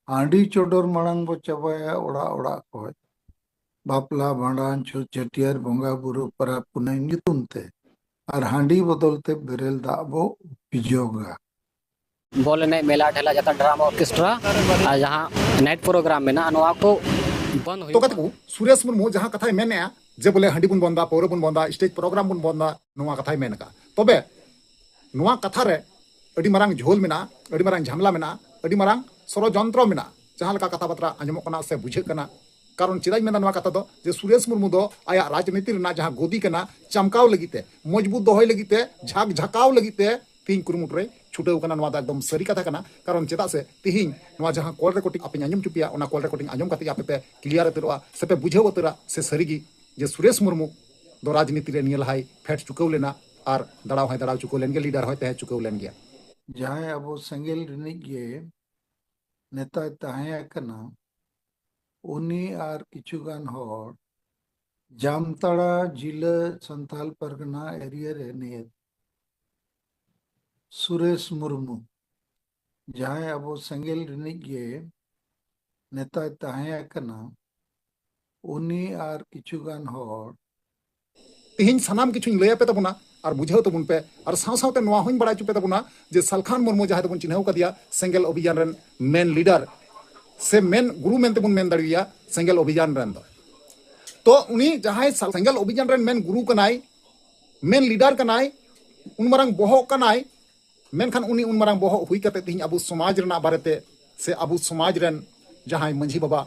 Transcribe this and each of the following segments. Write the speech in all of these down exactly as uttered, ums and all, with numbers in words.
ᱦᱟᱺᱰᱤ ᱪᱚᱰᱚᱨ ᱢᱟᱲᱟᱝ ᱵᱚ ᱪᱟᱵᱟᱭᱟ ᱚᱲᱟᱜ ᱚᱲᱟᱜ ᱠᱷᱚᱡ, ᱵᱟᱯᱞᱟ, ᱵᱷᱟᱸᱰᱟᱱ, ᱪᱷᱩᱛ ᱪᱷᱟᱹᱴᱭᱟᱹᱨ, ᱵᱚᱸᱜᱟ ᱵᱩᱨᱩ, ᱯᱚᱨᱚᱵᱽ ᱯᱩᱱᱟᱹᱭ ᱧᱩᱛᱩᱢ ᱛᱮ, ᱟᱨ ᱦᱟᱺᱰᱤ ᱵᱚᱫᱚᱞ ᱛᱮ ᱵᱮᱨᱮᱞ ᱫᱟᱜ ᱵᱚ ᱩᱯᱤᱡᱚᱜᱟ᱾ ᱵᱚᱞ ᱮᱱᱮᱡ, ᱢᱮᱞᱟ ᱴᱷᱮᱞᱟ, ᱡᱟᱛᱨᱟ, ᱰᱨᱟᱢᱟ, ᱚᱨᱠᱮᱥᱴᱨᱟ ᱟᱨ ᱡᱟᱦᱟᱸ ᱱᱟᱭᱤᱴ ᱯᱨᱳᱜᱨᱟᱢ ᱢᱮᱱᱟᱜᱼᱟ, ᱱᱚᱣᱟ ᱠᱚ ᱵᱚᱱᱫ ᱛᱚ ᱦᱩᱭᱩᱜᱼᱟ᱾ ᱠᱟᱛᱮ ᱠᱚ, ᱥᱩᱨᱮᱥ ᱢᱩᱨᱢᱩ ᱡᱟᱦᱟᱸ ᱠᱟᱛᱷᱟᱭ ᱢᱮᱱᱮᱜᱼᱟ ᱡᱮ ᱵᱚᱞᱮ ᱦᱟᱺᱰᱤ ᱵᱚᱱ ᱵᱚᱱᱫᱟ, ᱯᱟᱹᱣᱨᱟᱹ ᱵᱚᱱ ᱵᱚᱱᱫᱟ, ᱥᱴᱮᱡᱽ ᱯᱨᱳᱜᱨᱟᱢ ᱵᱚᱱ ᱵᱚᱱᱫᱟ, ᱱᱚᱣᱟ ᱠᱟᱛᱷᱟᱭ ᱢᱮᱱ ᱟᱠᱟᱫᱼᱟ᱾ ᱛᱚᱵᱮ ᱱᱚᱣᱟ ᱠᱟᱛᱷᱟ ᱨᱮ ᱟᱹᱰᱤ ᱢᱟᱨᱟᱝ ᱡᱷᱳᱞ ᱢᱮᱱᱟᱜᱼᱟ, ᱟᱹᱰᱤ ᱢᱟᱨᱟᱝ ᱡᱷᱟᱢᱞᱟ ᱢᱮᱱᱟᱜᱼᱟ, ᱟᱹᱰᱤ ᱢᱟᱨᱟᱝ ᱥᱚᱨᱚᱡᱚᱱᱛᱨᱚ ᱢᱮᱱᱟᱜᱼᱟ, ᱡᱟᱦᱟᱸ ᱞᱮᱠᱟ ᱠᱟᱛᱷᱟ ᱵᱟᱛᱨᱟ ᱟᱸᱡᱚᱢᱚᱜ ᱠᱟᱱᱟ ᱥᱮ ᱵᱩᱡᱷᱟᱹᱜ ᱠᱟᱱᱟ᱾ ᱠᱟᱨᱚᱱ ᱪᱮᱫᱟᱜ ᱤᱧ ᱢᱮᱱᱫᱟ ᱱᱚᱣᱟ ᱠᱟᱛᱷᱟ ᱫᱚ, ᱡᱮ ᱥᱩᱨᱮᱥ ᱢᱩᱨᱢᱩ ᱫᱚ ᱟᱭᱟᱜ ᱨᱟᱡᱽᱱᱤᱛᱤ ᱨᱮᱱᱟᱜ ᱡᱟᱦᱟᱸ ᱜᱚᱫᱤ ᱠᱟᱱᱟ, ᱪᱟᱢᱠᱟᱣ ᱞᱟᱹᱜᱤᱫ ᱛᱮ, ᱢᱚᱡᱽᱵᱩᱛ ᱫᱚᱦᱚᱭ ᱞᱟᱹᱜᱤᱫ ᱛᱮ, ᱡᱷᱟᱠ ᱡᱷᱟᱠᱟᱣ ᱞᱟᱹᱜᱤᱫ ᱛᱮ ᱛᱤᱦᱤᱧ ᱠᱩᱨᱩᱢᱩᱴᱩ ᱨᱮ ᱪᱷᱩᱴᱟᱹᱣ ᱠᱟᱱᱟ᱾ ᱱᱚᱣᱟ ᱫᱚ ᱮᱠᱫᱚᱢ ᱥᱟᱹᱨᱤ ᱠᱟᱛᱷᱟ ᱠᱟᱱᱟ᱾ ᱠᱟᱨᱚᱱ ᱪᱮᱫᱟᱜ ᱥᱮ ᱛᱤᱦᱤᱧ ᱱᱚᱣᱟ ᱡᱟᱦᱟᱸ ᱠᱚᱞ ᱨᱮᱠᱚᱨᱰᱤᱝ ᱟᱯᱮᱧ ᱟᱸᱡᱚᱢ ᱦᱚᱪᱚ ᱯᱮᱭᱟ, ᱚᱱᱟ ᱠᱚᱞ ᱨᱮᱠᱚᱨᱰᱤᱝ ᱟᱸᱡᱚᱢ ᱠᱟᱛᱮ ᱟᱯᱮ ᱯᱮ ᱠᱞᱤᱭᱟᱨ ᱩᱛᱟᱹᱨᱚᱜᱼᱟ ᱥᱮ ᱯᱮ ᱵᱩᱡᱷᱟᱹᱣ ᱩᱛᱟᱹᱨᱟ ᱥᱮ ᱥᱟᱹᱨᱤᱜᱮ ᱡᱮ ᱥᱩᱨᱮᱥ ᱢᱩᱨᱢᱩ ᱫᱚ ᱨᱟᱡᱽᱱᱤᱛᱤ ᱨᱮ ᱱᱤᱭᱟᱹ ᱞᱟᱦᱟᱭ ᱯᱷᱮᱰ ᱪᱩᱠᱟᱹᱣ ᱞᱮᱱᱟ ᱟᱨ ᱫᱟᱲᱟᱣ ᱦᱚᱸᱭ ᱫᱟᱲᱟᱣ ᱪᱩᱠᱟᱹᱣ ᱞᱮᱱ ᱜᱮᱭᱟ, ᱞᱤᱰᱟᱨ ᱦᱚᱸᱭ ᱛᱟᱦᱮᱸ ᱪᱩᱠᱟᱹᱣ ᱞᱮᱱ ᱜᱮᱭᱟ᱾ ᱡᱟᱦᱟᱸᱭ ᱟᱵᱚ ᱥᱮᱸᱜᱮᱞ ᱨᱤᱱᱤᱡ ᱜᱮ ᱱᱮᱛᱟᱭ ᱛᱟᱦᱮᱸ ᱟᱠᱟᱱᱟ, ᱩᱱᱤ ᱟᱨ ᱠᱤᱪᱷᱩ ᱜᱟᱱ ᱦᱚᱲ ᱡᱟᱢᱛᱟᱲᱟ ᱡᱤᱞᱟᱹ ᱥᱟᱱᱛᱟᱞ ᱯᱟᱨᱜᱟᱱᱟ ᱮᱨᱤᱭᱟ ᱨᱮ ᱱᱤᱭᱟᱹ ᱥᱩᱨᱮᱥ ᱢᱩᱨᱢᱩ, ᱡᱟᱦᱟᱸᱭ ᱟᱵᱚ ᱥᱮᱸᱜᱮᱞ ᱨᱤᱱᱤᱡ ᱜᱮ ᱱᱮᱛᱟᱭ ᱛᱟᱦᱮᱸ ᱟᱠᱟᱱᱟ, ᱩᱱᱤ ᱟᱨ ᱠᱤᱪᱷᱩ ᱜᱟᱱ ᱦᱚᱲ ᱛᱮᱦᱮᱧ ᱥᱟᱱᱟᱢ ᱠᱤᱪᱷᱩᱧ ᱞᱟᱹᱭ ᱟᱯᱮ ᱛᱟᱵᱚᱱᱟ ᱟᱨ ᱵᱩᱡᱷᱟᱹᱣ ᱛᱟᱵᱚᱱ ᱯᱮ᱾ ᱟᱨ ᱥᱟᱶ ᱥᱟᱶᱛᱮ ᱱᱚᱣᱟ ᱦᱚᱸᱧ ᱵᱟᱲᱟᱭ ᱦᱚᱪᱚ ᱯᱮ ᱛᱟᱵᱚᱱᱟ ᱡᱮ ᱥᱟᱞᱠᱷᱟᱱ ᱢᱩᱨᱢᱩ, ᱡᱟᱦᱟᱸᱭ ᱫᱚᱵᱚᱱ ᱪᱤᱱᱦᱟᱹᱣ ᱠᱟᱫᱮᱭᱟ ᱥᱮᱸᱜᱮᱞ ᱚᱵᱷᱤᱡᱟᱱ ᱨᱮᱱ ᱢᱮᱱ ᱞᱤᱰᱟᱨ ᱥᱮ ᱢᱮᱱ ᱜᱩᱨᱩ ᱢᱮᱱᱛᱮ ᱵᱚᱱ ᱢᱮᱱ ᱫᱟᱲᱮᱣᱟᱭᱟ ᱥᱮᱸᱜᱮᱞ ᱚᱵᱷᱤᱡᱟᱱ ᱨᱮᱱ ᱫᱚ, ᱛᱚ ᱩᱱᱤ ᱡᱟᱦᱟᱸᱭ ᱥᱟᱞ-, ᱥᱮᱸᱜᱮᱞ ᱚᱵᱷᱤᱡᱟᱱ ᱨᱮᱱ ᱢᱮᱱ ᱜᱩᱨᱩ ᱠᱟᱱᱟᱭ, ᱢᱮᱱ ᱞᱤᱰᱟᱨ ᱠᱟᱱᱟᱭ, ᱩᱱ ᱢᱟᱨᱟᱝ ᱵᱚᱦᱚᱜ ᱠᱟᱱᱟᱭ, ᱢᱮᱱᱠᱷᱟᱱ ᱩᱱᱤ ᱩᱱ ᱢᱟᱨᱟᱝ ᱵᱚᱦᱚᱜ ᱦᱩᱭ ᱠᱟᱛᱮ ᱛᱮᱦᱮᱧ ᱟᱵᱚ ᱥᱚᱢᱟᱡᱽ ᱨᱮᱱᱟᱜ ᱵᱟᱨᱮᱛᱮ ᱥᱮ ᱟᱵᱚ ᱥᱚᱢᱟᱡᱽ ᱨᱮᱱ ᱡᱟᱦᱟᱸᱭ ᱢᱟᱹᱡᱷᱤ ᱵᱟᱵᱟ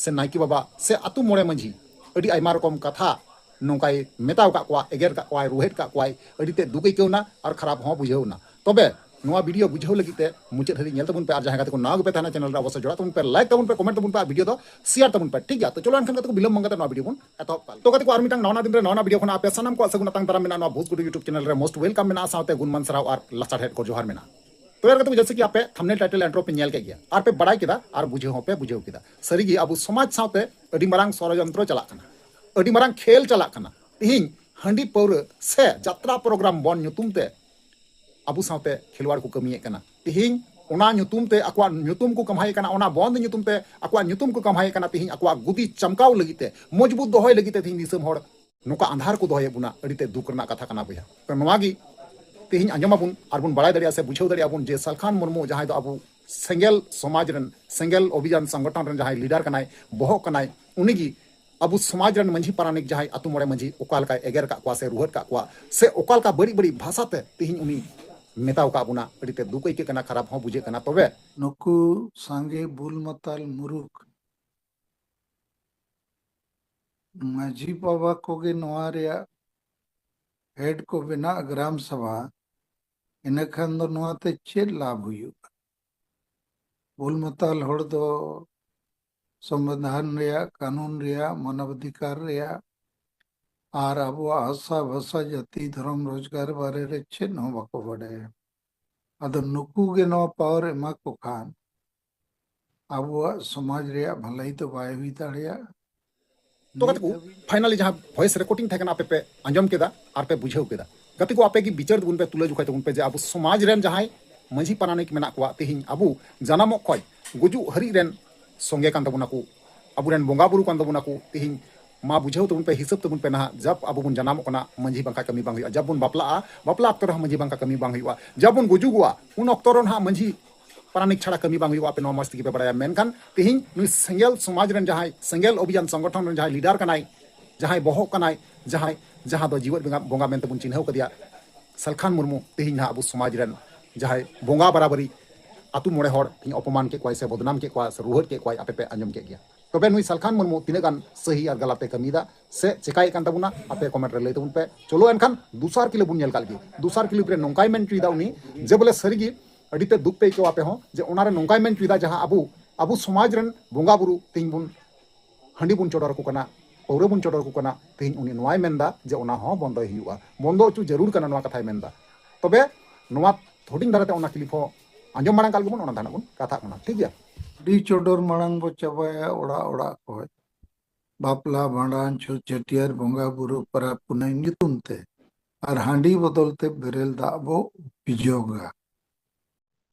ᱥᱮ ᱱᱟᱭᱠᱮ ᱵᱟᱵᱟ ᱥᱮ ᱟᱹᱛᱩ ᱢᱚᱬᱮ ᱢᱟᱹᱡᱷᱤ ᱟᱹᱰᱤ ᱟᱭᱢᱟ ᱨᱚᱠᱚᱢ ᱠᱟᱛᱷᱟ ᱱᱚᱝᱠᱟᱭ ᱢᱮᱛᱟᱣ ᱟᱠᱟᱫ ᱠᱚᱣᱟ, ᱮᱜᱮᱨ ᱟᱠᱟᱫ ᱠᱚᱣᱟᱭ, ᱨᱩᱦᱮᱫ ᱟᱠᱟᱫ ᱠᱚᱣᱟᱭ, ᱟᱹᱰᱤ ᱛᱮᱫ ᱫᱩᱠ ᱟᱹᱭᱠᱟᱹᱣ ᱮᱱᱟ ᱟᱨ ᱠᱷᱟᱨᱟᱯ ᱦᱚᱸ ᱵᱩᱡᱷᱟᱹᱣ ᱮᱱᱟ᱾ ᱛᱚᱵᱮ ᱱᱚᱣᱟ ᱵᱷᱤᱰᱤᱭᱳ ᱵᱩᱡᱷᱟᱹᱣ ᱞᱟᱹᱜᱤᱫ ᱛᱮ ᱢᱩᱪᱟᱹᱫ ᱫᱷᱟᱹᱵᱤᱡ ᱧᱮᱞ ᱛᱟᱵᱚᱱ ᱯᱮ ᱟᱨ ᱡᱟᱦᱟᱸᱭ ᱜᱟᱛᱮ ᱠᱚ ᱱᱟᱣᱟ ᱜᱮᱯᱮ ᱛᱟᱦᱮᱱᱟ ᱪᱮᱱᱮᱞ ᱨᱮ ᱚᱵᱚᱥᱥᱳᱭ ᱡᱚᱲᱟᱣ ᱛᱟᱵᱚᱱ ᱯᱮ, ᱞᱟᱭᱤᱠ ᱛᱟᱵᱚᱱ ᱯᱮ, ᱠᱚᱢᱮᱱᱴ ᱛᱟᱵᱚᱱ ᱯᱮ ᱟᱨ ᱵᱷᱤᱰᱤᱭᱳ ᱫᱚ ᱥᱮᱭᱟᱨ ᱛᱟᱵᱚᱱ ᱯᱮ, ᱴᱷᱤᱠ ᱜᱮᱭᱟ? ᱛᱚ ᱪᱚᱞᱚ ᱮᱱᱠᱷᱟᱱ ᱜᱟᱛᱮ ᱠᱚ ᱵᱤᱞᱚᱢ ᱵᱟᱝ ᱠᱟᱛᱮ ᱱᱚᱣᱟ ᱵᱷᱤᱰᱤᱭᱳ ᱵᱚᱱ ᱮᱛᱚᱦᱚᱵ ᱠᱟᱜ ᱞᱮᱜᱮ᱾ ᱛᱚ ᱜᱟᱛᱮ ᱠᱚ ᱟᱨ ᱢᱤᱫᱴᱟᱝ ᱱᱟᱣᱟ ᱱᱟᱣᱟ ᱫᱤᱱ ᱨᱮ ᱱᱟᱣᱟ ᱱᱟᱣᱟ ᱵᱷᱤᱰᱤᱭᱳ ᱠᱷᱚᱱᱟᱜ ᱟᱯᱮ ᱥᱟᱱᱟᱢ ᱠᱚᱣᱟᱜ ᱥᱟᱹᱜᱩᱱ ᱟᱛᱟᱝ ᱫᱟᱨᱟᱢ ᱢᱮᱱᱟᱜᱼᱟ, ᱱᱚᱣᱟ ᱵᱷᱳᱡᱽ ᱜᱩᱰᱩ YouTube ᱪᱮᱱᱮᱞ ᱨᱮ most welcome ᱢᱮᱱᱟᱜᱼᱟ, ᱥᱟᱶᱛᱮ ᱜᱩᱱᱢᱟᱱ ᱥᱟᱨᱦᱟᱣ ᱟᱨ ᱞᱟᱥᱟᱲᱦᱮᱫ ᱜᱚᱰ ᱡᱚᱦᱟᱨ ᱢᱮᱱᱟᱜᱼᱟ᱾ ᱛᱚ ᱭᱟᱨ ᱜᱟᱛᱮ ᱠᱚ ᱡᱮᱭᱥᱮ ᱠᱤ ᱟᱯᱮ ᱛᱷᱟᱢᱵᱱᱮᱞ ᱴᱟᱭᱴᱮᱞ ᱤᱱᱴᱨᱳ ᱯᱮ ᱧᱮᱞ ᱠᱮᱫ ᱜᱮᱭᱟ ᱟᱨ ᱯᱮ ᱵᱟᱲᱟᱭ ᱠᱮᱫᱟ ᱟᱨ ᱵᱩᱡᱷᱟᱹᱣ ᱦᱚᱸᱯᱮ ᱵᱩᱡᱷᱟᱹᱣ ᱠᱮᱫᱟ, ᱥᱟᱹᱨᱤᱜᱮ ᱟᱵᱚ ᱥᱚᱢᱟᱡᱽ ᱥᱟᱶᱛᱮ ᱟᱹᱰᱤ ᱢᱟᱨᱟᱝ ᱥᱚᱨᱚᱡᱚᱱᱛᱨᱚ ᱪᱟᱞᱟᱜ ᱠᱟᱱᱟ, ᱟᱹᱰᱤ ᱢᱟᱨᱟᱝ ᱠᱷᱮᱞ ᱪᱟᱞᱟᱜ ᱠᱟᱱᱟ᱾ ᱛᱤᱦᱤᱧ ᱦᱟᱺᱰᱤ ᱯᱟᱹᱣᱨᱟᱹ ᱥᱮ ᱡᱟᱛᱨᱟ ᱯᱨᱳᱜᱨᱟᱢ ᱵᱚᱱ ᱧᱩᱛᱩᱢ ᱛᱮ ᱟᱵᱚ ᱥᱟᱶᱛᱮ ᱠᱷᱮᱞᱣᱟᱲ ᱠᱚ ᱠᱟᱹᱢᱤᱭᱮᱫ ᱠᱟᱱᱟ᱾ ᱛᱤᱦᱤᱧ ᱚᱱᱟ ᱧᱩᱛᱩᱢ ᱛᱮ ᱟᱠᱚᱣᱟᱜ ᱧᱩᱛᱩᱢ ᱠᱚ ᱠᱟᱢᱦᱟᱭᱮ ᱠᱟᱱᱟ, ᱚᱱᱟ ᱵᱚᱱᱫ ᱧᱩᱛᱩᱢ ᱛᱮ ᱟᱠᱚᱣᱟᱜ ᱧᱩᱛᱩᱢ ᱠᱚ ᱠᱟᱢᱦᱟᱭᱮ ᱠᱟᱱᱟ᱾ ᱛᱮᱦᱮᱧ ᱟᱠᱚᱣᱟᱜ ᱜᱩᱫᱤ ᱪᱟᱢᱠᱟᱣ ᱞᱟᱹᱜᱤᱫ ᱛᱮ, ᱢᱚᱡᱽᱵᱩᱛ ᱫᱚᱦᱚᱭ ᱞᱟᱹᱜᱤᱫ ᱛᱮ ᱛᱮᱦᱮᱧ ᱫᱤᱥᱚᱢ ᱦᱚᱲ ᱱᱚᱝᱠᱟ ᱟᱸᱫᱷᱟᱨ ᱠᱚ ᱫᱚᱦᱚᱭᱮᱫ ᱵᱚᱱᱟ, ᱟᱹᱰᱤ ᱛᱮ ᱫᱩᱠ ᱨᱮᱱᱟᱜ ᱠᱟᱛᱷᱟ ᱠᱟᱱᱟ ᱵᱚᱭᱦᱟ᱾ ᱛᱚ ᱱᱚᱣᱟ ᱜᱮ ᱛᱮᱦᱮᱧ ᱟᱸᱡᱚᱢ ᱟᱵᱚᱱ ᱟᱨ ᱵᱚᱱ ᱵᱟᱲᱟᱭ ᱫᱟᱲᱮᱭᱟᱜᱼᱟ ᱥᱮ ᱵᱩᱡᱷᱟᱹᱣ ᱫᱟᱲᱮᱭᱟᱜᱼᱟ ᱵᱚᱱ ᱡᱮ ᱥᱟᱞᱠᱷᱟᱱ ᱢᱩᱨᱢᱩ ᱡᱟᱦᱟᱸᱭ ᱫᱚ ᱟᱵᱚ ᱥᱮᱸᱜᱮᱞ ᱥᱚᱢᱟᱡᱽ ᱨᱮᱱ, ᱥᱮᱸᱜᱮᱞ ᱚᱵᱷᱤᱡᱟᱱ ᱥᱚᱝᱜᱚᱴᱷᱚᱱ ᱨᱮᱱ ᱡᱟᱦᱟᱸᱭ ᱞᱤᱰᱟᱨ ᱠᱟᱱᱟᱭ, ᱵᱚᱦᱚᱜ ᱠᱟᱱᱟᱭ, ᱩᱱᱤ ᱜᱮ ᱟᱵᱚ ᱥᱚᱢᱟᱡᱽ ᱨᱮᱱ ᱢᱟᱹᱡᱷᱤ ᱯᱟᱨᱟᱱᱤᱠ ᱡᱟᱦᱟᱸᱭ ᱟᱹᱛᱩ ᱢᱚᱬᱮ ᱢᱟᱹᱡᱷᱤ ᱚᱠᱟ ᱞᱮᱠᱟᱭ ᱮᱜᱮᱨ ᱟᱠᱟᱫ ᱠᱚᱣᱟ ᱥᱮ ᱨᱩᱦᱮᱫ ᱟᱠᱟᱫ ᱠᱚᱣᱟ ᱥᱮ ᱚᱠᱟ ᱞᱮᱠᱟ ᱵᱟᱹᱲᱤᱡ ᱵᱟᱹᱲᱤᱡ ᱵᱷᱟᱥᱟ ᱛᱮ ᱛᱮᱦᱮᱧ ᱩᱱᱤ ᱢᱮᱛᱟᱣ ᱟᱠᱟᱫ ᱵᱚᱱᱟ, ᱟᱹᱰᱤ ᱛᱮ ᱫᱩᱠ ᱟᱹᱭᱠᱟᱹᱜ ᱠᱟᱱᱟ, ᱠᱷᱟᱨᱟᱯ ᱦᱚᱸ ᱵᱩᱡᱷᱟᱹᱜ ᱠᱟᱱᱟ᱾ ᱛᱚᱵᱮ ᱱᱩᱠᱩ ᱥᱟᱸᱜᱮ ᱵᱩᱞ ᱢᱟᱛᱟᱞ ᱢᱩᱨᱩᱠ ᱢᱟᱹᱡᱷᱤ ᱵᱟᱵᱟ ᱠᱚᱜᱮ ᱱᱚᱣᱟ ᱨᱮᱭᱟᱜ ᱦᱮᱰ ᱠᱚ ᱵᱮᱱᱟᱜ ᱜᱨᱟᱢ ᱥᱟᱵᱷᱟ, ᱤᱱᱟᱹ ᱠᱷᱟᱱ ᱫᱚ ᱱᱚᱣᱟ ᱛᱮ ᱪᱮᱫ ᱞᱟᱵᱷ ᱦᱩᱭᱩᱜᱼᱟ? ᱵᱩᱞ ᱢᱟᱛᱟᱞ ᱦᱚᱲ ᱫᱚ ᱥᱚᱝᱵᱤᱫᱷᱟᱱ ᱨᱮᱭᱟᱜ, ᱠᱟᱹᱱᱩᱱ ᱨᱮᱭᱟᱜ, ᱢᱟᱱᱚᱵ ᱚᱫᱷᱤᱠᱟᱨ ᱨᱮᱭᱟᱜ ᱟᱨ ᱟᱵᱚᱣᱟᱜ ᱦᱟᱥᱟ, ᱵᱷᱟᱥᱟ, ᱡᱟᱹᱛᱤ, ᱫᱷᱚᱨᱚᱢ, ᱨᱳᱡᱽᱜᱟᱨ ᱵᱟᱨᱮ ᱨᱮ ᱪᱮᱫ ᱦᱚᱸ ᱵᱟᱠᱚ ᱵᱟᱰᱟᱭᱟ᱾ ᱟᱫᱚ ᱱᱩᱠᱩ ᱜᱮ ᱱᱚᱣᱟ ᱯᱟᱣᱟᱨ ᱮᱢᱟ ᱠᱚ ᱠᱷᱟᱱ ᱟᱵᱚᱣᱟᱜ ᱥᱚᱢᱟᱡᱽ ᱨᱮᱭᱟᱜ ᱵᱷᱟᱹᱞᱟᱹᱭ ᱫᱚ ᱵᱟᱭ ᱦᱩᱭ ᱫᱟᱲᱮᱭᱟᱜᱼᱟ᱾ ᱛᱚ ᱜᱟᱛᱮ ᱠᱚ, finally ᱡᱟᱦᱟᱸ voice recording ᱛᱟᱦᱮᱸ ᱠᱟᱱᱟ, ᱟᱯᱮ ᱯᱮ ᱟᱸᱡᱚᱢ ᱠᱮᱫᱟ ᱟᱨ ᱯᱮ ᱵᱩᱡᱷᱟᱹᱣ ᱠᱮᱫᱟ᱾ ᱜᱟᱛᱮ ᱠᱚ, ᱟᱯᱮ ᱜᱮ ᱵᱤᱪᱟᱹᱨ ᱛᱟᱵᱚᱱ ᱯᱮ, ᱛᱩᱞᱟᱹ ᱡᱚᱠᱷᱟᱭ ᱛᱟᱵᱚᱱ ᱯᱮ ᱡᱮ ᱟᱵᱚ ᱥᱚᱢᱟᱡᱽ ᱨᱮᱱ ᱡᱟᱦᱟᱸᱭ ᱢᱟᱹᱡᱷᱤ ᱯᱟᱨᱟᱱᱤᱠ ᱢᱮᱱᱟᱜ ᱠᱚᱣᱟ, ᱛᱮᱦᱮᱧ ᱟᱵᱚ ᱡᱟᱱᱟᱢᱚᱜ ᱠᱷᱚᱱ ᱜᱩᱡᱩᱜ ᱦᱟᱹᱨᱤᱡ ᱨᱮᱱ ᱥᱚᱸᱜᱮ ᱠᱟᱱ ᱛᱟᱵᱚᱱᱟ ᱠᱚ, ᱟᱵᱚᱨᱮᱱ ᱵᱚᱸᱜᱟ ᱵᱩᱨᱩ ᱠᱟᱱ ᱛᱟᱵᱚᱱᱟ ᱠᱚ᱾ ᱛᱮᱦᱮᱧ ᱢᱟ ᱵᱩᱡᱷᱟᱹᱣ ᱛᱟᱵᱚᱱ ᱯᱮ, ᱦᱤᱥᱟᱹᱵ ᱛᱟᱵᱚᱱ ᱯᱮ ᱱᱟᱦᱟᱜ, ᱡᱟᱵ ᱟᱵᱚ ᱵᱚᱱ ᱡᱟᱱᱟᱢᱚᱜ ᱠᱟᱱᱟ, ᱢᱟᱹᱡᱷᱤ ᱵᱟᱝᱠᱷᱟᱱ ᱠᱟᱹᱢᱤ ᱵᱟᱝ ᱦᱩᱭᱩᱜᱼᱟ᱾ ᱡᱟᱵ ᱵᱚᱱ ᱵᱟᱯᱞᱟᱜᱼᱟ, ᱵᱟᱯᱞᱟ ᱚᱠᱛᱚ ᱨᱮᱦᱚᱸ ᱢᱟᱹᱡᱷᱤ ᱵᱟᱝᱠᱷᱟᱱ ᱠᱟᱹᱢᱤ ᱵᱟᱝ ᱦᱩᱭᱩᱜᱼᱟ᱾ ᱡᱟᱵ ᱵᱚᱱ ᱜᱩᱡᱩᱜᱚᱜᱼᱟ, ᱩᱱ ᱚᱠᱛᱚ ᱨᱮ ᱱᱟᱦᱟᱜ ᱢᱟᱹᱡᱷᱤ ᱯᱟᱨᱟᱱᱤᱠ ᱪᱷᱟᱲᱟ ᱠᱟᱹᱢᱤ ᱵᱟᱝ ᱦᱩᱭᱩᱜᱼᱟ, ᱟᱯᱮ ᱱᱚᱣᱟ ᱢᱚᱡᱽ ᱛᱮᱜᱮ ᱯᱮ ᱵᱟᱲᱟᱭᱟ᱾ ᱢᱮᱱᱠᱷᱟᱱ ᱛᱮᱦᱮᱧ ᱱᱩᱭ ᱥᱮᱸᱜᱮᱞ ᱥᱚᱢᱟᱡᱽ ᱨᱮᱱ ᱡᱟᱦᱟᱸᱭ, ᱥᱮᱸᱜᱮᱞ ᱚᱵᱷᱤᱡᱟᱱ ᱥᱚᱝᱜᱚᱴᱷᱚᱱ ᱨᱮᱱ ᱡᱟᱦᱟᱸᱭ ᱞᱤᱰᱟᱨ ᱠᱟᱱᱟᱭ, ᱡᱟᱦᱟᱸᱭ ᱵᱚᱦᱚᱜ ᱠᱟᱱᱟᱭ, ᱡᱟᱦᱟᱸᱭ, ᱡᱟᱦᱟᱸ ᱫᱚ ᱡᱤᱣᱮᱫ ᱵᱚᱸᱜᱟ, ᱵᱚᱸᱜᱟ ᱢᱮᱱᱛᱮ ᱵᱚᱱ ᱪᱤᱱᱦᱟᱹᱣ ᱠᱟᱫᱮᱭᱟ, ᱥᱟᱞᱠᱷᱟᱱ ᱢᱩᱨᱢᱩ, ᱛᱮᱦᱮᱧ ᱱᱟᱦᱟᱜ ᱟᱵᱚ ᱥᱚᱢᱟᱡᱽ ᱨᱮᱱ ᱡᱟᱦᱟᱸᱭ ᱵᱚᱸᱜᱟ ᱵᱟᱨᱟᱵᱟᱨᱤ ᱟᱹᱛᱩ ᱢᱚᱬᱮ ᱦᱚᱲ ᱛᱮᱦᱮᱧ ᱚᱯᱚᱢᱟᱱ ᱠᱮᱫ ᱠᱚᱣᱟᱭ ᱥᱮ ᱵᱚᱫᱱᱟᱢ ᱠᱮᱫ ᱠᱚᱣᱟ ᱥᱮ ᱨᱩᱦᱮᱫ ᱠᱮᱫ ᱠᱚᱣᱟᱭ, ᱟᱯᱮ ᱯᱮ ᱟᱸᱡᱚᱢ ᱠᱮᱫ ᱜᱮᱭᱟ᱾ ᱛᱚᱵᱮ ᱱᱩᱭ ᱥᱟᱞᱠᱷᱟᱱ ᱢᱩᱨᱢᱩ ᱛᱤᱱᱟᱹᱜ ᱜᱟᱱ ᱥᱟᱹᱦᱤ ᱟᱨ ᱜᱟᱞᱟᱛ ᱮ ᱠᱟᱹᱢᱤᱭᱮᱫᱟ ᱥᱮ ᱪᱮᱠᱟᱭᱮᱫ ᱠᱟᱱ ᱛᱟᱵᱚᱱᱟ, ᱟᱯᱮ comment ᱨᱮ ᱞᱟᱹᱭ ᱛᱟᱵᱚᱱ ᱯᱮ᱾ ᱪᱚᱞᱚ ᱮᱱᱠᱷᱟᱱ ᱫᱚᱥᱟᱨ clip ᱵᱚᱱ ᱧᱮᱞ ᱠᱟᱜ ᱞᱮᱜᱮ᱾ ᱫᱚᱥᱟᱨ clip ᱨᱮ ᱱᱚᱝᱠᱟᱭ ᱢᱮᱱ ᱦᱚᱪᱚᱭᱮᱫᱟ ᱩᱱᱤ ᱡᱮ ᱵᱚᱞᱮ ᱥᱟᱹᱨᱤᱜᱮ ᱟᱹᱰᱤ ᱛᱮ ᱫᱩᱠ ᱯᱮ ᱟᱹᱭᱠᱟᱹᱣᱟ ᱟᱯᱮ ᱦᱚᱸ, ᱡᱮ ᱚᱱᱟᱨᱮ ᱱᱚᱝᱠᱟᱭ ᱢᱮᱱ ᱦᱚᱪᱚᱭᱮᱫᱟ ᱡᱟᱦᱟᱸ ᱟᱵᱚ, ᱟᱵᱚ ᱥᱚᱢᱟᱡᱽ ᱨᱮᱱ ᱵᱚᱸᱜᱟ ᱵᱩᱨᱩ ᱛᱮᱦᱮᱧ ᱵᱚᱱ ᱦᱟᱺᱰᱤ ᱵᱚᱱ ᱪᱚᱰᱚᱨ ᱟᱠᱚ ᱠᱟᱱᱟ, ᱯᱟᱹᱣᱨᱟᱹ ᱵᱚᱱ ᱪᱚᱰᱚᱨ ᱟᱠᱚ ᱠᱟᱱᱟ, ᱛᱮᱦᱮᱧ ᱩᱱᱤ ᱱᱚᱣᱟᱭ ᱢᱮᱱᱫᱟ ᱡᱮ ᱚᱱᱟ ᱦᱚᱸ ᱵᱚᱱᱫᱚᱭ ᱦᱩᱭᱩᱜᱼᱟ᱾ ᱵᱚᱱᱫᱚ ᱦᱚᱪᱚ ᱡᱟᱹᱨᱩᱲ ᱠᱟᱱᱟ, ᱱᱚᱣᱟ ᱠᱟᱛᱷᱟᱭ ᱢᱮᱱᱫᱟ᱾ ᱛᱚᱵᱮ ᱱᱚᱣᱟ ᱦᱩᱰᱤᱝ ᱫᱷᱟᱨᱟᱛᱮ ᱚᱱᱟ clip ᱦᱚᱸ ᱟᱸᱡᱚᱢ ᱢᱟᱲᱟᱝ ᱠᱟᱜ ᱞᱮᱜᱮ ᱵᱚᱱ, ᱚᱱᱟ ᱫᱷᱟᱨᱟ ᱵᱚᱱ ᱠᱟᱛᱷᱟᱜ ᱠᱟᱱᱟ, ᱴᱷᱤᱠ ᱜᱮᱭᱟ? ᱦᱟᱺᱰᱤ ᱪᱚᱰᱚᱨ ᱢᱟᱲᱟᱝ ᱵᱚ ᱪᱟᱵᱟᱭᱟ ᱚᱲᱟᱜ ᱚᱲᱟᱜ ᱠᱷᱚᱡ, ᱵᱟᱯᱞᱟ, ᱵᱷᱟᱸᱰᱟᱱ, ᱪᱷᱩᱛ ᱪᱷᱟᱹᱴᱭᱟᱹᱨ, ᱵᱚᱸᱜᱟ ᱵᱩᱨᱩ, ᱯᱚᱨᱚᱵᱽ ᱯᱩᱱᱟᱹᱭ ᱧᱩᱛᱩᱢ ᱛᱮ, ᱟᱨ ᱦᱟᱺᱰᱤ ᱵᱚᱫᱚᱞ ᱛᱮ ᱵᱮᱨᱮᱞ ᱫᱟᱜ ᱵᱚ ᱵᱤᱡᱚᱜᱟ᱾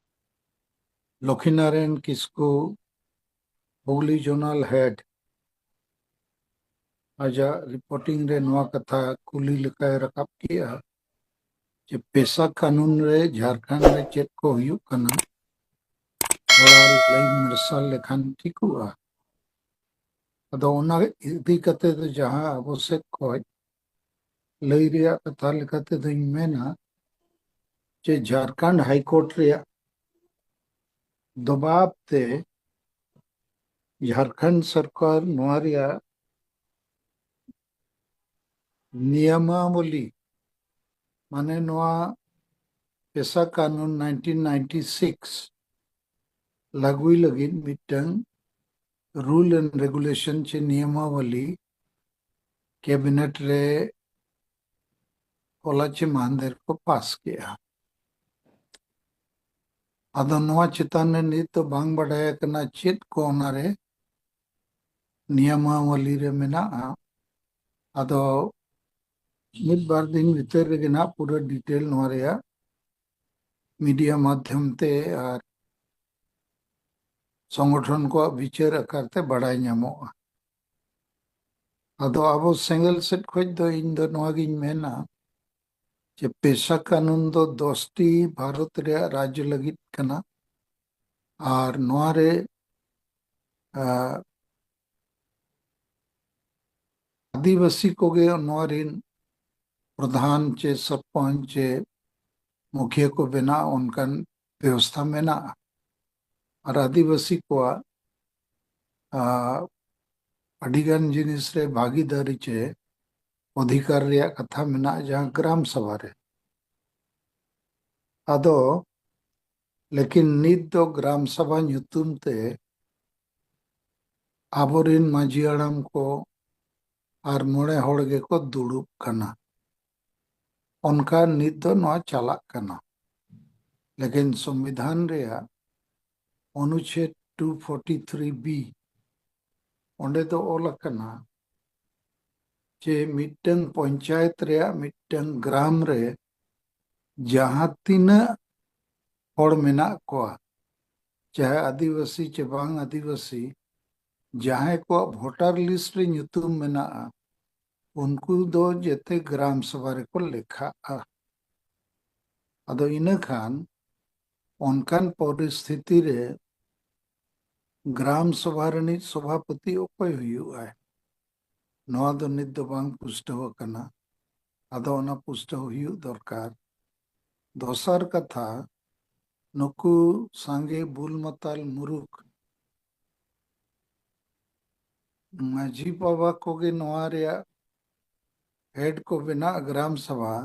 ᱞᱚᱠᱷᱤᱱᱟᱨᱟᱭᱚᱱ ᱠᱤᱥᱠᱩ, ᱦᱩᱜᱽᱞᱤ ᱡᱳᱱᱟᱞ ᱦᱮᱰ, ᱟᱡᱟᱜ ᱨᱤᱯᱳᱨᱴᱤᱝ ᱨᱮ ᱱᱚᱣᱟ ᱠᱟᱛᱷᱟ ᱠᱩᱞᱤ ᱞᱮᱠᱟᱭ ᱨᱟᱠᱟᱵ ᱠᱮᱜᱼᱟ ᱡᱮ ᱯᱮᱥᱟ ᱠᱟᱹᱱᱩᱱ ᱨᱮ ᱡᱷᱟᱲᱠᱷᱚᱸᱰ ᱨᱮ ᱪᱮᱫ ᱠᱚ ᱦᱩᱭᱩᱜ ᱠᱟᱱᱟ, ᱛᱷᱚᱲᱟ ᱞᱟᱹᱭ ᱢᱟᱨᱥᱟᱞ ᱞᱮᱠᱷᱟᱱ ᱴᱷᱤᱠᱚᱜᱼᱟ᱾ ᱟᱫᱚ ᱚᱱᱟ ᱤᱫᱤ ᱠᱟᱛᱮ ᱫᱚ ᱡᱟᱦᱟᱸ ᱟᱵᱚ ᱥᱮᱫ ᱠᱷᱚᱡ ᱞᱟᱹᱭ ᱨᱮᱭᱟᱜ ᱠᱟᱛᱷᱟ ᱞᱮᱠᱟ ᱛᱮᱫᱚᱧ ᱢᱮᱱᱟ ᱡᱮ ᱡᱷᱟᱲᱠᱷᱚᱸᱰ ᱦᱟᱭ ᱠᱳᱨᱴ ᱨᱮᱭᱟᱜ ᱫᱚᱵᱟᱵ ᱛᱮ ᱡᱷᱟᱲᱠᱷᱚᱸᱰ ᱥᱚᱨᱠᱟᱨ ᱱᱚᱣᱟ ᱨᱮᱭᱟᱜ ᱱᱤᱭᱚᱢᱟᱵᱚᱞᱤ, ᱢᱟᱱᱮ ᱱᱚᱣᱟ ᱯᱮᱥᱟ ᱠᱟᱱᱩᱱ nineteen ninety-six ᱞᱟᱹᱜᱩᱭ ᱞᱟᱹᱜᱤᱫ ᱢᱤᱫᱴᱟᱝ rule and regulation ᱪᱮ ᱱᱤᱭᱚᱢᱟᱵᱚᱞᱤ ᱠᱮᱵᱤᱱᱮᱴ ᱨᱮ ᱦᱚᱞᱟ ᱪᱮ ᱢᱟᱦᱫᱮᱨ ᱠᱚ ᱯᱟᱥ ᱠᱮᱜᱼᱟ᱾ ᱟᱫᱚ ᱱᱚᱣᱟ ᱪᱮᱛᱟᱱ ᱨᱮ ᱱᱤᱛ ᱫᱚ ᱵᱟᱝ ᱵᱟᱰᱟᱭ ᱟᱠᱟᱱᱟ ᱪᱮᱫ ᱠᱚ ᱚᱱᱟᱨᱮ ᱱᱤᱭᱚᱢᱟᱵᱚᱞᱤ ᱨᱮ ᱢᱮᱱᱟᱜᱼᱟ᱾ ᱟᱫᱚ ᱢᱤᱫ ᱵᱟᱨ ᱫᱤᱱ ᱵᱷᱤᱛᱟᱹᱨ ᱨᱮᱜᱮ ᱱᱟᱜ ᱯᱩᱨᱟᱹ ᱰᱤᱴᱮᱞ ᱱᱚᱣᱟ ᱨᱮᱭᱟᱜ ᱢᱤᱰᱤᱭᱟ ᱢᱟᱫᱽᱫᱷᱚᱢ ᱛᱮ ᱟᱨ ᱥᱚᱝᱜᱚᱴᱷᱚᱱ ᱠᱚᱣᱟᱜ ᱵᱤᱪᱟᱹᱨ ᱟᱠᱟᱨ ᱛᱮ ᱵᱟᱲᱟᱭ ᱧᱟᱢᱚᱜᱼᱟ᱾ ᱟᱫᱚ ᱟᱵᱚ ᱥᱮᱸᱜᱮᱞ ᱥᱮᱫ ᱠᱷᱚᱡ ᱫᱚ ᱤᱧ ᱫᱚ ᱱᱚᱣᱟ ᱜᱤᱧ ᱢᱮᱱᱟ ᱡᱮ ᱯᱮᱥᱟ ᱠᱟᱱᱩᱱ ᱫᱚ ᱫᱚᱥᱴᱤ ᱵᱷᱟᱨᱚᱛ ᱨᱮᱭᱟᱜ ᱨᱟᱡᱽ ᱞᱟᱹᱜᱤᱫ ᱠᱟᱱᱟ᱾ ᱟᱨ ᱱᱚᱣᱟ ᱨᱮ, ᱟ, ᱟᱹᱫᱤᱵᱟᱹᱥᱤ ᱠᱚᱜᱮ ᱱᱚᱣᱟ ᱨᱮᱱ ᱯᱨᱚᱫᱷᱟᱱ ᱪᱮ ᱥᱚᱨᱯᱚᱧᱪ ᱪᱮ ᱢᱩᱠᱷᱤᱭᱟᱹ ᱠᱚ ᱵᱮᱱᱟᱜ ᱚᱱᱠᱟᱱ ᱵᱮᱵᱚᱥᱛᱷᱟ ᱢᱮᱱᱟᱜᱼᱟ᱾ ᱟᱨ ᱟᱹᱫᱤᱵᱟᱹᱥᱤ ᱠᱚᱣᱟᱜ, ᱟ, ᱟᱹᱰᱤᱜᱟᱱ ᱡᱤᱱᱤᱥ ᱨᱮ ᱵᱷᱟᱹᱜᱤᱫᱟᱨᱤ ᱪᱮ ᱚᱫᱷᱤᱠᱟᱨ ᱨᱮᱭᱟᱜ ᱠᱟᱛᱷᱟ ᱢᱮᱱᱟᱜᱼᱟ, ᱡᱟᱦᱟᱸ ᱜᱨᱟᱢ ᱥᱚᱵᱷᱟ ᱨᱮ᱾ ᱟᱫᱚ ᱞᱮᱠᱤᱱ ᱱᱤᱛ ᱫᱚ ᱜᱨᱟᱢ ᱥᱚᱵᱷᱟ ᱧᱩᱛᱩᱢ ᱛᱮ ᱟᱵᱚᱨᱮᱱ ᱢᱟᱹᱡᱷᱤ ᱦᱟᱲᱟᱢ ᱠᱚ ᱟᱨ ᱢᱚᱬᱮ ᱦᱚᱲ ᱜᱮᱠᱚ ᱫᱩᱲᱩᱵ ᱠᱟᱱᱟ᱾ ᱚᱱᱠᱟ ᱱᱤᱛ ᱫᱚ ᱱᱚᱣᱟ ᱪᱟᱞᱟᱜ ᱠᱟᱱᱟ᱾ ᱞᱮᱠᱤᱱ ᱥᱚᱝᱵᱤᱫᱷᱟᱱ ᱨᱮᱭᱟᱜ ᱚᱱᱩᱪᱷᱮᱫ two forty-three B, ᱚᱸᱰᱮ ᱫᱚ ᱚᱞ ᱟᱠᱟᱱᱟ ᱡᱮ ᱢᱤᱫᱴᱟᱝ ᱯᱚᱧᱪᱟᱭᱮᱛ ᱨᱮᱭᱟᱜ ᱢᱤᱫᱴᱟᱝ ᱜᱨᱟᱢ ᱨᱮ ᱡᱟᱦᱟᱸ ᱛᱤᱱᱟᱹᱜ ᱦᱚᱲ ᱢᱮᱱᱟᱜ ᱠᱚᱣᱟ, ᱪᱟᱦᱮ ᱟᱹᱫᱤᱵᱟᱹᱥᱤ ᱪᱮ ᱵᱟᱝ ᱟᱹᱫᱤᱵᱟᱹᱥᱤ, ᱡᱟᱦᱟᱸᱭ ᱠᱚᱣᱟᱜ ᱵᱷᱳᱴᱟᱨ ᱞᱤᱥᱴ ᱨᱮ ᱧᱩᱛᱩᱢ ᱢᱮᱱᱟᱜᱼᱟ, ᱩᱱᱠᱩ ᱫᱚ ᱡᱮᱛᱮ ᱜᱨᱟᱢ ᱥᱚᱵᱷᱟ ᱨᱮᱠᱚ ᱞᱮᱠᱷᱟᱜᱼᱟ᱾ ᱟᱫᱚ ᱤᱱᱟᱹ ᱠᱷᱟᱱ ᱚᱱᱠᱟᱱ ᱯᱚᱨᱤᱥᱛᱷᱤᱛᱤ ᱨᱮ ᱜᱨᱟᱢ ᱥᱚᱵᱷᱟ ᱨᱤᱱᱤᱡ ᱥᱚᱵᱷᱟᱯᱚᱛᱤ ᱚᱠᱚᱭ ᱦᱩᱭᱩᱜᱼᱟᱭ? ᱱᱚᱣᱟ ᱫᱚ ᱱᱤᱛ ᱫᱚ ᱵᱟᱝ ᱯᱩᱥᱴᱟᱹᱣ ᱟᱠᱟᱱᱟ᱾ ᱟᱫᱚ ᱚᱱᱟ ᱯᱩᱥᱴᱟᱹᱣ ᱦᱩᱭᱩᱜ ᱫᱚᱨᱠᱟᱨ᱾ ᱫᱚᱥᱟᱨ ᱠᱟᱛᱷᱟ, ᱱᱩᱠᱩ ᱥᱟᱸᱜᱮ ᱵᱩᱞ ᱢᱟᱛᱟᱞ ᱢᱩᱨᱩᱠ ᱢᱟᱹᱡᱷᱤ ᱵᱟᱵᱟ ᱠᱚᱜᱮ ᱱᱚᱣᱟ ᱨᱮᱭᱟᱜ ᱦᱮᱰ ᱠᱚ ᱵᱮᱱᱟᱜ ᱜᱨᱟᱢ ᱥᱚᱵᱷᱟ,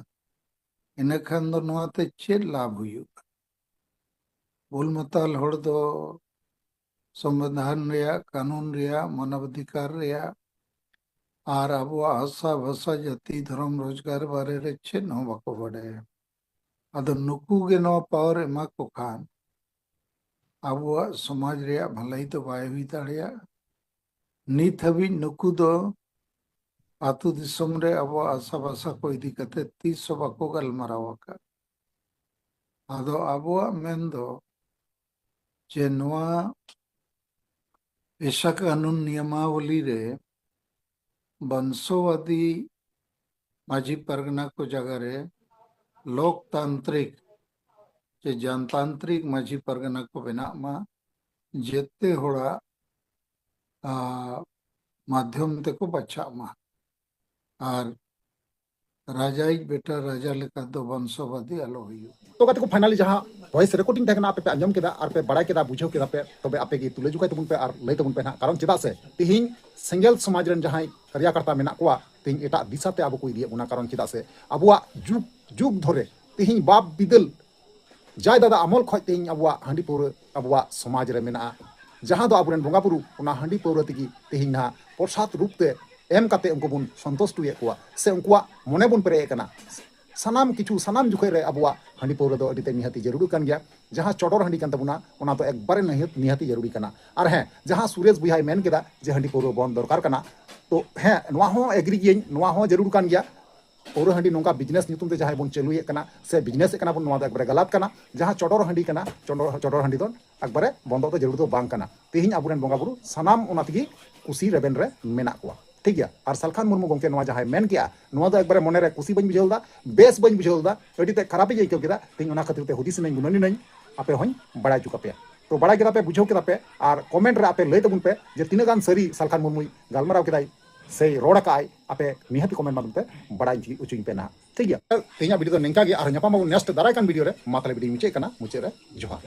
ᱤᱱᱟᱹ ᱠᱷᱟᱱ ᱫᱚ ᱱᱚᱣᱟ ᱛᱮ ᱪᱮᱫ ᱞᱟᱵᱷ ᱦᱩᱭᱩᱜᱼᱟ? ᱵᱩᱞ ᱢᱟᱛᱟᱞ ᱦᱚᱲ ᱫᱚ ᱥᱚᱝᱵᱤᱫᱷᱟᱱ ᱨᱮᱭᱟᱜ, ᱠᱟᱹᱱᱩᱱ ᱨᱮᱭᱟᱜ, ᱢᱟᱱᱚᱵᱟᱫᱷᱤᱠᱟᱨ ᱨᱮᱭᱟᱜ ᱟᱨ ᱟᱵᱚᱣᱟᱜ ᱦᱟᱥᱟ, ᱵᱷᱟᱥᱟ, ᱡᱟᱹᱛᱤ, ᱫᱷᱚᱨᱚᱢ, ᱨᱳᱡᱽᱜᱟᱨ ᱵᱟᱨᱮ ᱨᱮ ᱪᱮᱫ ᱦᱚᱸ ᱵᱟᱠᱚ ᱵᱟᱰᱟᱭᱟ᱾ ᱟᱫᱚ ᱱᱩᱠᱩ ᱜᱮ ᱱᱚᱣᱟ ᱯᱟᱣᱟᱨ ᱮᱢᱟ ᱠᱚ ᱠᱷᱟᱱ ᱟᱵᱚᱣᱟᱜ ᱥᱚᱢᱟᱡᱽ ᱨᱮᱭᱟᱜ ᱵᱷᱟᱹᱞᱟᱹᱭ ᱫᱚ ᱵᱟᱭ ᱦᱩᱭ ᱫᱟᱲᱮᱭᱟᱜᱼᱟ᱾ ᱱᱤᱛ ᱦᱟᱹᱵᱤᱡ ᱱᱩᱠᱩ ᱫᱚ ᱟᱹᱛᱩ ᱫᱤᱥᱚᱢ ᱨᱮ ᱟᱵᱚᱣᱟᱜ ᱦᱟᱥᱟ ᱵᱷᱟᱥᱟ ᱠᱚ ᱤᱫᱤ ᱠᱟᱛᱮ ᱛᱤᱥ ᱦᱚᱸ ᱵᱟᱠᱚ ᱜᱟᱞᱢᱟᱨᱟᱣ ᱟᱠᱟᱫ᱾ ᱟᱫᱚ ᱟᱵᱚᱣᱟᱜ ᱢᱮᱱ ᱫᱚ ᱡᱮ ᱱᱚᱣᱟ ᱮᱥᱟ ᱠᱟᱹᱱᱩᱱ ᱱᱤᱭᱚᱢᱟᱵᱚᱞᱤ ᱨᱮ ᱵᱚᱝᱥᱚᱣᱟᱫᱤ ᱢᱟᱹᱡᱷᱤ ᱯᱟᱨᱜᱟᱱᱟ ᱠᱚ ᱡᱟᱭᱜᱟ ᱨᱮ ᱞᱳᱠᱛᱟᱱᱛᱨᱤᱠ ᱪᱮ ᱡᱚᱱᱛᱟᱱᱛᱨᱤᱠ ᱢᱟᱹᱡᱷᱤ ᱯᱟᱨᱜᱟᱱᱟ ᱠᱚ ᱵᱮᱱᱟᱜ ᱢᱟ, ᱡᱮᱛᱮ ᱦᱚᱲᱟᱜ, ᱟ, ᱢᱟᱫᱽᱫᱷᱚᱢ ᱛᱮᱠᱚ ᱵᱟᱪᱷᱟᱜ ᱢᱟ᱾ ᱟᱨ ᱨᱟᱡᱟᱭᱤᱡ ᱵᱮᱴᱟ ᱨᱟᱡᱟ ᱞᱮᱠᱟ ᱫᱚ ᱵᱚᱝᱥᱚᱣᱟᱫᱤ ᱟᱞᱚ ᱦᱩᱭᱩᱜ᱾ ᱛᱚ ᱜᱟᱛᱮ ᱠᱚ, finally ᱡᱟᱦᱟᱸ voice recording ᱛᱟᱦᱮᱸ ᱠᱟᱱᱟ, ᱟᱯᱮ ᱯᱮ ᱟᱸᱡᱚᱢ ᱠᱮᱫᱟ ᱟᱨ ᱯᱮ ᱵᱟᱲᱟᱭ ᱠᱮᱫᱟ, ᱵᱩᱡᱷᱟᱹᱣ ᱠᱮᱫᱟ ᱯᱮ, ᱛᱚᱵᱮ ᱟᱯᱮ ᱜᱮ ᱛᱩᱞᱟᱹ ᱡᱚᱠᱷᱟᱭ ᱛᱟᱵᱚᱱ ᱯᱮ ᱟᱨ ᱞᱟᱹᱭ ᱛᱟᱵᱚᱱ ᱯᱮ ᱱᱟᱦᱟᱜ᱾ ᱠᱟᱨᱚᱱ ᱪᱮᱫᱟᱜ ᱥᱮ ᱛᱤᱦᱤᱧ ᱥᱮᱸᱜᱮᱞ ᱥᱚᱢᱟᱡᱽ ᱨᱮᱱ ᱡᱟᱦᱟᱸᱭ ᱠᱟᱨᱭᱟᱠᱟᱨᱛᱟ ᱢᱮᱱᱟᱜ ᱠᱚᱣᱟ, ᱛᱤᱦᱤᱧ ᱮᱴᱟᱜ ᱫᱤᱥᱟ ᱛᱮ ᱟᱵᱚ ᱠᱚ ᱤᱫᱤᱭᱮᱫ ᱵᱚᱱᱟ᱾ ᱠᱟᱨᱚᱱ ᱪᱮᱫᱟᱜ ᱥᱮ ᱟᱵᱚᱣᱟᱜ ᱡᱩᱜᱽ ᱡᱩᱜᱽ ᱫᱷᱚᱨᱮ, ᱛᱤᱦᱤᱧ ᱵᱟᱯ ᱵᱤᱫᱟᱹᱞ ᱡᱟᱭ ᱫᱟᱫᱟ ᱟᱢᱚᱞ ᱠᱷᱚᱡ ᱛᱮᱦᱮᱧ ᱟᱵᱚᱣᱟᱜ ᱦᱟᱺᱰᱤ ᱯᱟᱹᱣᱨᱟᱹ ᱟᱵᱚᱣᱟᱜ ᱥᱚᱢᱟᱡᱽ ᱨᱮ ᱢᱮᱱᱟᱜᱼᱟ, ᱡᱟᱦᱟᱸ ᱫᱚ ᱟᱵᱚᱨᱮᱱ ᱵᱚᱸᱜᱟ ᱵᱩᱨᱩ ᱚᱱᱟ ᱦᱟᱺᱰᱤ ᱯᱟᱹᱣᱨᱟᱹ ᱛᱮᱜᱮ ᱛᱮᱦᱮᱧ ᱱᱟᱦᱟᱜ ᱯᱨᱚᱥᱟᱫ ᱨᱩᱯ ᱛᱮ ᱮᱢ ᱠᱟᱛᱮ ᱩᱱᱠᱩ ᱵᱚᱱ ᱥᱚᱱᱛᱩᱥᱴ ᱦᱚᱪᱚᱭᱮᱫ ᱠᱚᱣᱟ ᱥᱮ ᱩᱱᱠᱩᱣᱟᱜ ᱢᱚᱱᱮ ᱵᱚᱱ ᱯᱮᱨᱮᱡ ᱮᱫ ᱠᱟᱱᱟ᱾ ᱥᱟᱱᱟᱢ ᱠᱤᱪᱷᱩ, ᱥᱟᱱᱟᱢ ᱡᱚᱠᱷᱚᱡ ᱨᱮ ᱟᱵᱚᱣᱟᱜ ᱦᱟᱺᱰᱤ ᱯᱟᱹᱣᱨᱟᱹ ᱫᱚ ᱟᱹᱰᱤ ᱛᱮ ᱱᱤᱦᱟᱹᱛᱤ ᱡᱟᱹᱨᱩᱲ ᱠᱟᱱ ᱜᱮᱭᱟ᱾ ᱡᱟᱦᱟᱸ ᱪᱚᱰᱚᱨ ᱦᱟᱺᱰᱤ ᱠᱟᱱ ᱛᱟᱵᱚᱱᱟ, ᱚᱱᱟ ᱫᱚ ᱮᱠᱵᱟᱨᱮ ᱱᱤᱦᱟᱹᱛ, ᱱᱤᱦᱟᱹᱛᱤ ᱡᱟᱹᱨᱩᱲᱤ ᱠᱟᱱᱟ᱾ ᱟᱨ ᱦᱮᱸ, ᱡᱟᱦᱟᱸ ᱥᱩᱨᱮᱥ ᱵᱚᱭᱦᱟᱭ ᱢᱮᱱ ᱠᱮᱫᱟ ᱡᱮ ᱦᱟᱺᱰᱤ ᱯᱟᱹᱣᱨᱟᱹ ᱵᱚᱱᱫ ᱫᱚᱨᱠᱟᱨ ᱠᱟᱱᱟ, ᱛᱚ ᱦᱮᱸ, ᱱᱚᱣᱟ ᱦᱚᱸ ᱮᱜᱽᱨᱤ ᱜᱤᱭᱟᱹᱧ, ᱱᱚᱣᱟ ᱦᱚᱸ ᱡᱟᱹᱨᱩᱲ ᱠᱟᱱ ᱜᱮᱭᱟ᱾ ᱯᱟᱹᱣᱨᱟᱹ ᱦᱟᱺᱰᱤ ᱱᱚᱝᱠᱟ ᱵᱤᱡᱽᱱᱮᱥ ᱧᱩᱛᱩᱢ ᱛᱮ ᱡᱟᱦᱟᱸᱭ ᱵᱚᱱ ᱪᱟᱹᱞᱩᱭᱮᱫ ᱠᱟᱱᱟ ᱥᱮ ᱵᱤᱡᱽᱱᱮᱥᱮᱫ ᱠᱟᱱᱟ ᱵᱚᱱ, ᱱᱚᱣᱟ ᱫᱚ ᱮᱠᱵᱟᱨᱮ ᱜᱟᱞᱟᱛ ᱠᱟᱱᱟ᱾ ᱡᱟᱦᱟᱸ ᱪᱚᱰᱚᱨ ᱦᱟᱺᱰᱤ ᱠᱟᱱᱟ, ᱪᱚᱰᱚᱨ, ᱪᱚᱰᱚᱨ ᱦᱟᱺᱰᱤ ᱫᱚ ᱮᱠᱵᱟᱨᱮ ᱵᱚᱱᱫᱚ ᱫᱚ ᱡᱟᱹᱨᱩᱲ ᱫᱚ ᱵᱟᱝ ᱠᱟᱱᱟ᱾ ᱛᱮᱦᱮᱧ ᱟᱵᱚᱨᱮᱱ ᱵᱚᱸᱜᱟ ᱵᱩᱨᱩ ᱥᱟᱱᱟᱢ ᱚᱱᱟ ᱛᱮᱜᱮ ᱠᱩᱥᱤ ᱨᱮᱵᱮᱱ ᱨᱮ ᱢᱮᱱᱟᱜ ᱠᱚᱣᱟ, ᱴᱷᱤᱠ ᱜᱮᱭᱟ᱾ ᱟᱨ ᱥᱟᱞᱠᱷᱟᱱ ᱢᱩᱨᱢᱩ ᱜᱚᱢᱠᱮ ᱱᱚᱣᱟ ᱡᱟᱦᱟᱸᱭ ᱢᱮᱱ ᱠᱮᱜᱼᱟ, ᱱᱚᱣᱟ ᱫᱚ ᱮᱠᱵᱟᱨᱮ ᱢᱚᱱᱮᱨᱮ ᱠᱩᱥᱤ ᱵᱟᱹᱧ ᱵᱩᱡᱷᱟᱹᱣ ᱞᱮᱫᱟ, ᱵᱮᱥ ᱵᱟᱹᱧ ᱵᱩᱡᱷᱟᱹᱣ ᱞᱮᱫᱟ, ᱟᱹᱰᱤ ᱛᱮᱫ ᱠᱷᱟᱨᱟᱯᱤᱧ ᱟᱹᱭᱠᱟᱹᱣ ᱠᱮᱫᱟ᱾ ᱛᱮᱦᱮᱧ ᱚᱱᱟ ᱠᱷᱟᱹᱛᱤᱨ ᱛᱮ ᱦᱩᱫᱤᱥ ᱮᱱᱟᱹᱧ, ᱜᱩᱱᱟᱹᱱ ᱮᱱᱟᱹᱧ, ᱟᱯᱮ ᱦᱚᱸᱧ ᱵᱟᱲᱟᱭ ᱦᱚᱪᱚ ᱠᱟᱯᱮᱭᱟ᱾ ᱛᱚ ᱵᱟᱲᱟᱭ ᱠᱮᱫᱟ ᱯᱮ, ᱵᱩᱡᱷᱟᱹᱣ ᱠᱮᱫᱟ ᱯᱮ, ᱟᱨ ᱠᱚᱢᱮᱱᱴ ᱨᱮ ᱟᱯᱮ ᱞᱟᱹᱭ ᱛᱟᱵᱚᱱ ᱯᱮ ᱡᱮ ᱛᱤᱱᱟᱹᱜ ᱜᱟᱱ ᱥᱟᱹᱨᱤ ᱥᱟᱞᱠᱷᱟᱱ ᱢᱩᱨᱢᱩᱭ ᱜᱟᱞᱢᱟᱨᱟᱣ ᱠᱮᱫᱟᱭ ᱥᱮᱭ ᱨᱚᱲ ᱟᱠᱟᱫᱟᱭ, ᱟᱯᱮ ᱱᱤᱦᱟᱹᱛᱤ ᱠᱚᱢᱮᱱᱴ ᱢᱟᱫᱽᱫᱷᱚᱢ ᱛᱮ ᱵᱟᱲᱟᱭ ᱦᱚᱪᱚᱧ ᱯᱮ ᱱᱟᱦᱟᱜ, ᱴᱷᱤᱠ ᱜᱮᱭᱟ᱾ ᱛᱮᱦᱮᱧᱟᱜ ᱵᱷᱤᱰᱤᱭᱳ ᱫᱚ ᱱᱤᱝᱠᱟ ᱜᱮ, ᱟᱨ ᱧᱟᱯᱟᱢ ᱟᱵᱚᱱ ᱱᱮᱠᱥᱴ ᱫᱟᱨᱟᱭ ᱠᱟᱱ ᱵᱷᱤᱰᱤᱭᱳ ᱨᱮ᱾ ᱢᱟ ᱛᱟᱦᱞᱮ ᱵᱷᱤᱰᱤᱭᱳ ᱢᱩᱪᱟᱹᱫ ᱠᱟᱱᱟ, ᱢᱩᱪᱟᱹᱫ ᱨᱮ ᱡᱚᱦᱟᱨ᱾